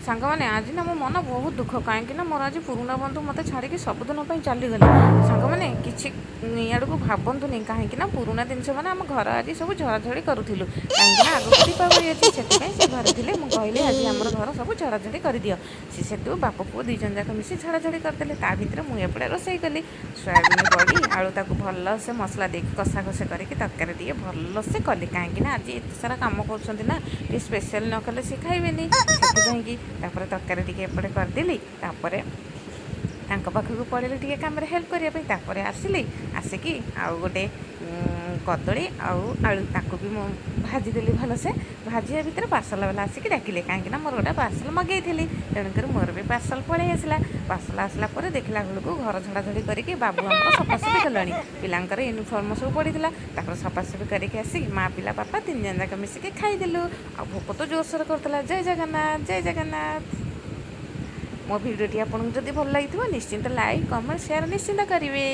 ସାଙ୍ଗମାନେ, ଆଜି ନା ମୋ ମନ ବହୁତ ଦୁଃଖ, କାହିଁକି ନା ମୋର ଆଜି ପୁରୁଣା ବନ୍ଧୁ ମୋତେ ଛାଡ଼ିକି ସବୁଦିନ ପାଇଁ ଚାଲିଗଲେ। ସାଙ୍ଗମାନେ, କିଛି ଇଆଡ଼କୁ ଭାବନ୍ତୁନି, କାହିଁକି ନା ପୁରୁଣା ଜିନିଷ ମାନେ ଆମ ଘର ଆଜି ସବୁ ଝଡ଼ାଝଡ଼ି କରୁଥିଲୁ, କାହିଁକି ନା ଆଗକୁ ଦୀପାବଳି ଅଛି। ସେଥିପାଇଁ ସେ ଘରେ ଥିଲେ। ମୁଁ କହିଲି, ଆଜି ଆମର ଘର ସବୁ ଝଡ଼ାଝଡ଼ି କରିଦିଅ। ସେ ସେଠୁ ବାପ ପୁଅ ଦୁଇ ଜଣ ଯାକ ମିଶି ଝଡ଼ାଝଡ଼ି କରିଦେଲେ। ତା ଭିତରେ ମୁଁ ଏପଟେ ରୋଷେଇ କଲି ସୋୟାବିନ୍ ବଡ଼ି ଆଳୁ। ତାକୁ ଭଲସେ ମସଲା ଦେଇକି କଷା କଷି କରିକି ତରକାରୀ ଟିକେ ଭଲସେ କଲି, କାହିଁକି ନା ଆଜି ଏତେ ସାରା କାମ କରୁଛନ୍ତି ନା, ଟିକେ ସ୍ପେଶାଲ୍ ନ କଲେ ସେ ଖାଇବେନି। ସେଥିପାଇଁକି ତାପରେ ତରକାରୀ ଟିକେ ଏପଟେ କରିଦେଲି। ତାପରେ ତାଙ୍କ ପାଖକୁ ପଳେଇଲି ଟିକେ କାମରେ ହେଲ୍ପ କରିବା ପାଇଁ। ତାପରେ ଆସିଲି, ଆସିକି ଆଉ ଗୋଟେ କଦଳୀ ଆଉ ଆଳୁ ତାକୁ ବି ମୁଁ ଭାଜିଦେଲି ଭଲସେ। ଭାଜିବା ଭିତରେ ପାର୍ସଲ ବାଲା ଆସିକି ଡାକିଲେ, କାହିଁକିନା ମୋର ଗୋଟେ ପାର୍ସଲ ମଗେଇଥିଲି। ତେଣୁକରି ମୋର ବି ପାର୍ସଲ ପଳେଇ ଆସିଲା। ପାର୍ସଲ ଆସିଲା ପରେ ଦେଖିଲା ବେଳକୁ ଘର ଝଡ଼ାଝଡ଼ି କରିକି ବାବୁ ଆମର ସଫାସଫି କଲାଣି। ପିଲାଙ୍କର ୟୁନିଫର୍ମ ସବୁ ପଡ଼ିଥିଲା। ତାପରେ ସଫାସଫି କରିକି ଆସିକି ମା ପିଲା ବାପା ତିନି ଜଣ ଯାକ ମିଶିକି ଖାଇଦେଲୁ। ଆଉ ଭୋକ ତ ଜୋରସୋର କରୁଥିଲା। ଜୟ ଜଗନ୍ନାଥ, ଜୟ ଜଗନ୍ନାଥ। ମୋ ଭିଡ଼ିଓଟି ଆପଣଙ୍କୁ ଯଦି ଭଲ ଲାଗିଥିବ, ନିଶ୍ଚିନ୍ତ ଲାଇକ୍, କମେଣ୍ଟ, ସେୟାର ନିଶ୍ଚିନ୍ତ କରିବେ।